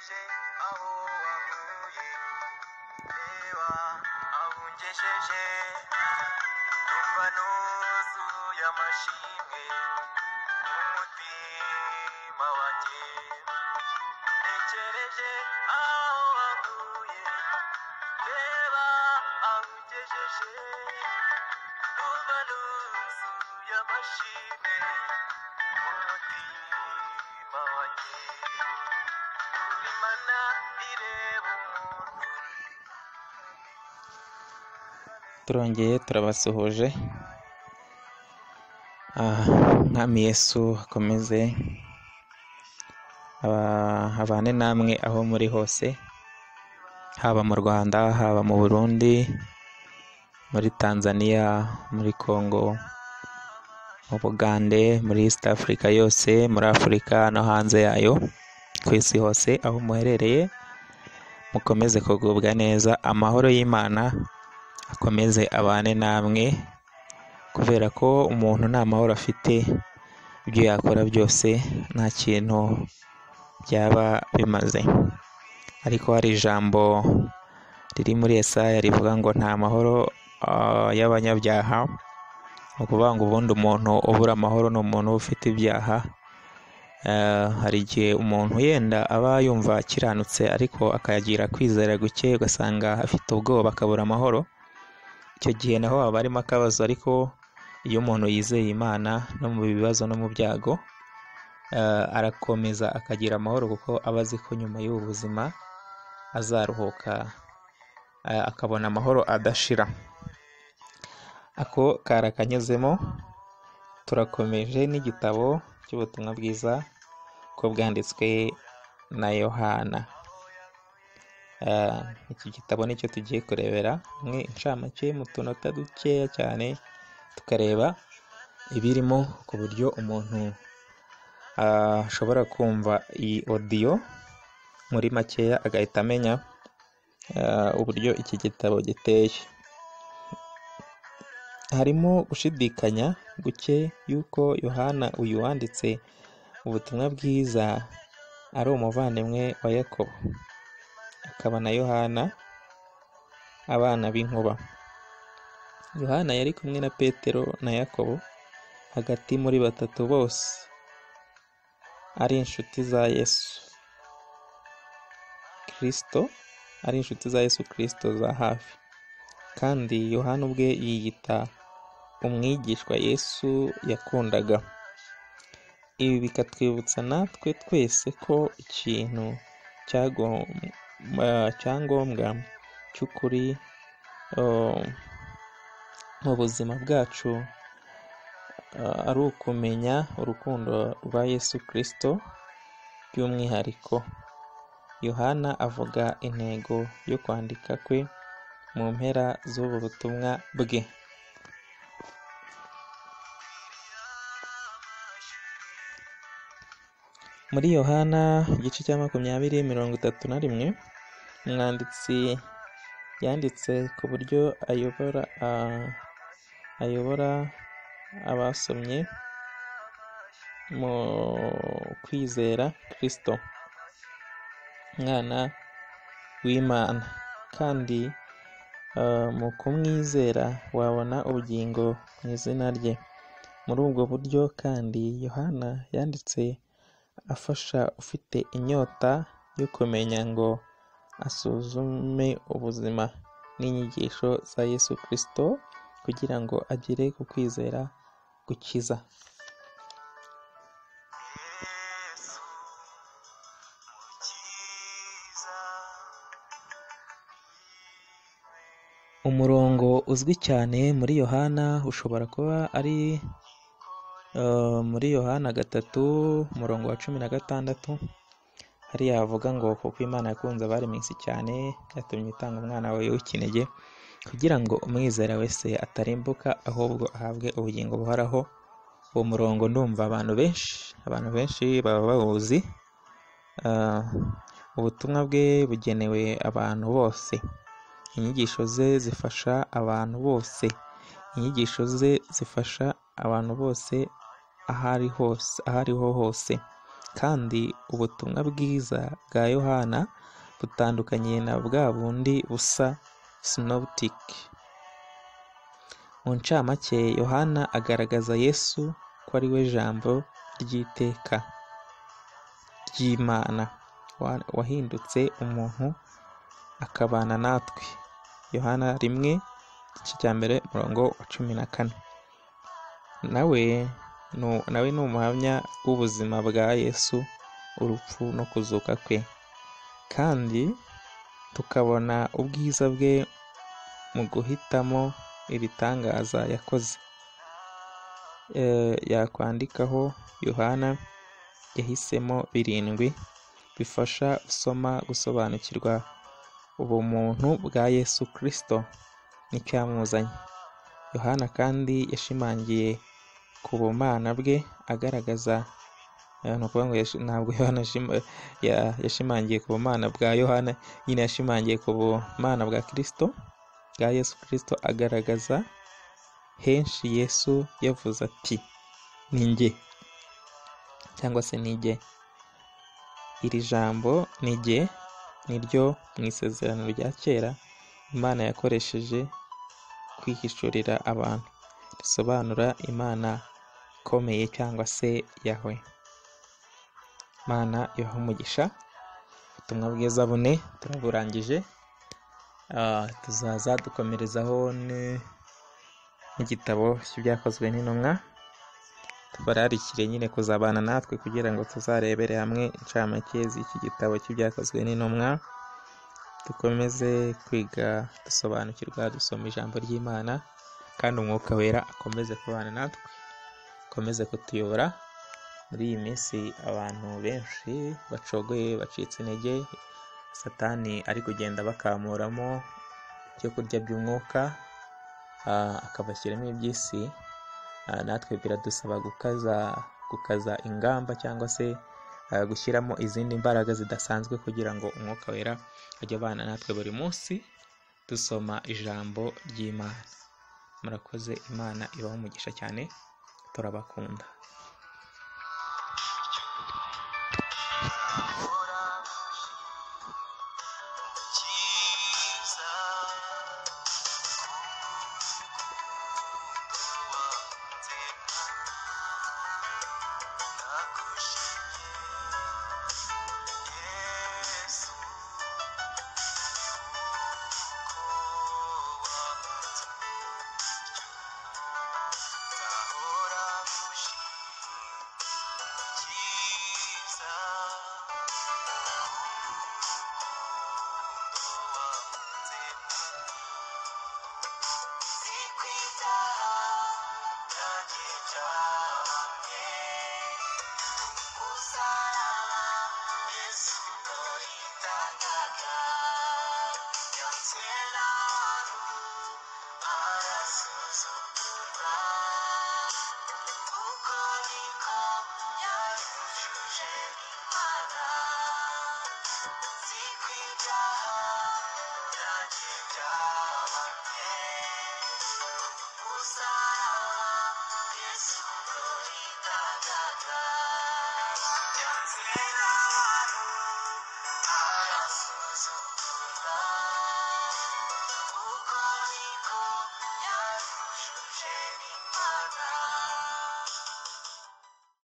Ntekereje aho wankuye, reba aho ungejeje, numva nuzuye amashimwe n'umutima wanjye. Ntekereje aho wankuye, reba aho ungejeje, numva nuzuye amashimwe n'umutima wanjye. Imana ireba umuntu. Turongeye turabasuhuje. Mwami Yesu akomeze abane namwe aho muri hose, haba mu Rwanda, haba mu Burundi, muri Tanzania, muri Congo, mu Bugande, muri East Africa yose, muri Afurika no hanze yayo, ku isi hose aho muherereye, mukomeze kugubwa neza. Amahoro y'Imana akomeze abane namwe, kubera ko umuntu nta mahoro afite, ibyo yakora byose nta kintu byaba bimaze. Ariko hari ijambo riri muri Yesaya rivuga ngo nta mahoro y'abanyabyaha. Ni ukuvuga ngo ubundi umuntu ubura amahoro ni umuntu uba ufite ibyaha. Hari igihe umuntu yenda aba yumva akiranutse ariko akagira kwizera guke, ugasanga afite ubwoba akabura amahoro. Icyo gihe naho haba harimo akabazo, ariko iyo umuntu yizeye Imana no mu bibazo no mu byago, arakomeza akagira amahoro, kuko aba azi ko nyuma y'ubu buzima azaruhuka, akabona amahoro adashira. Ako kari akanyuzemo. Turakomeje n'igitabo cy'ubutumwa bwiza ko bwanditswe na Yohana. Iki gitabo nicyo tugiye kurebera hamwe incamake mu tunota dukeya cyane, tukareba ibirimo ku buryo umuntu ashobora kumva iyi odiyo muri makeya agahita amenya uburyo iki gitabo giteye. Harimo gushidikanya guke yuko Yohana uyu wanditse ubutumwa bwiza ari umuvandimwe wa Yakobo, akaba na Yohana abana b'inkuba. Yohana yari kumwe na Petero na Yakobo, hagati muri batatu bose ari inshuti za Yesu Kristo, ari inshuti za Yesu Kristo za hafi. Kandi Yohana ubwe yiyita umwigishwa Yesu yakundaga. Ibi bikatwibutsa natwe twese ko ikintu cyangombwa cy'ukuri mu buzima bwacu ari ukumenya urukundo rwa Yesu Kristo by'umwihariko. Yohana avuga intego yo kwandika kwe mu mpera z'ubu butumwa bwe. Muri Yohana igice cya 20:31, umwanditsi yanditse ku buryo ayobora abasomye mu kwizera Kristo, Umwana w'Imana, kandi mu kumwizera wabona ubugingo mu izina rye. Muri ubwo buryo kandi Yohana yanditse afasha ufite inyota yo kumenya ngo asuzume ubuzima n'inyigisho za Yesu Kristo kugira ngo agere ku kwizera gukiza. Yesu mukiza. Umurongo uzwi cyane muri Yohana ushobora kuba ari muri Yohana 3 umurongo wa 16, hariya havuga ngo kuko Imana yakunze abari mu isi cyane, yatumye itanga umwana wayo w'ikinege, kugira ngo umwizera wese atarimbuka ahubwo ahabwe ubugingo buhoraho. Uwo murongo ndumva abantu benshi baba bawuzi. Ubutumwa bwe bugenewe abantu bose, inyigisho ze zifasha abantu bose, inyigisho ze zifasha abantu bose aho ariho hose. Kandi ubutumwa bwiza bwa Yohana butandukanye na bwa bundi busa synoptic. Mu ncamake, Yohana agaragaza Yesu ko ari we Jambo ry'iteka ry'Imana wahindutse umuntu akabana natwe. Yohana 1:14. Nawe ni umuhamya w'ubuzima bwa Yesu, urupfu no kuzuka kwe, kandi tukabona ubwiza bwe mu guhitamo ibitangaza yakoze. Yakwandikaho Yohana yahisemo 7 bifasha usoma gusobanukirwa ubumuntu bwa Yesu Kristo n'icyamuzanye. Yohana kandi yashimangiye ku bumana bwe agaragaza, ni ukuvuga ngo ntabwo Yohana yashimangiye ku bumana bwa Yohana, nyine yashimangiye ku bumana bwa Kristo, bwa Yesu Kristo, agaragaza henshi Yesu yavuze ati ni njye cyangwa se ni jye. Iri jambo ni jye niryo mu isezerano rya kera Imana yakoresheje kwihishurira abantu, risobanura Imana ikomeye cyangwa se Yahwe. Imana ibahe umugisha. Ubutumwa bwiza 4 turaburangije. Tuzaza dukomerezaho n'igitabo cy'ibyakozwe n'intumwa. Tubararikire nyine kuzabana natwe kugira ngo tuzarebere hamwe incamake z'iki gitabo cy'ibyakozwe n'intumwa, dukomeze kwiga dusobanukirwa dusoma ijambo ry'Imana, kandi Umwuka Wera akomeze kubana natwe, akomeze kutuyobora. Muri iyi minsi abantu benshi bacogoye, bacitse intege, Satani ari kugenda bakamuramo ibyo kurya by'umwuka, akabashyiramo iby'isi. Natwe biradusaba gukaza ingamba cyangwa se gushyiramo izindi mbaraga zidasanzwe kugira ngo Umwuka Wera ajye abana natwe buri munsi dusoma ijambo ry'Imana. Murakoze, Imana ibahe umugisha cyane, turabakunda. Cyiza kubw'urukundo wanze, nagushimira.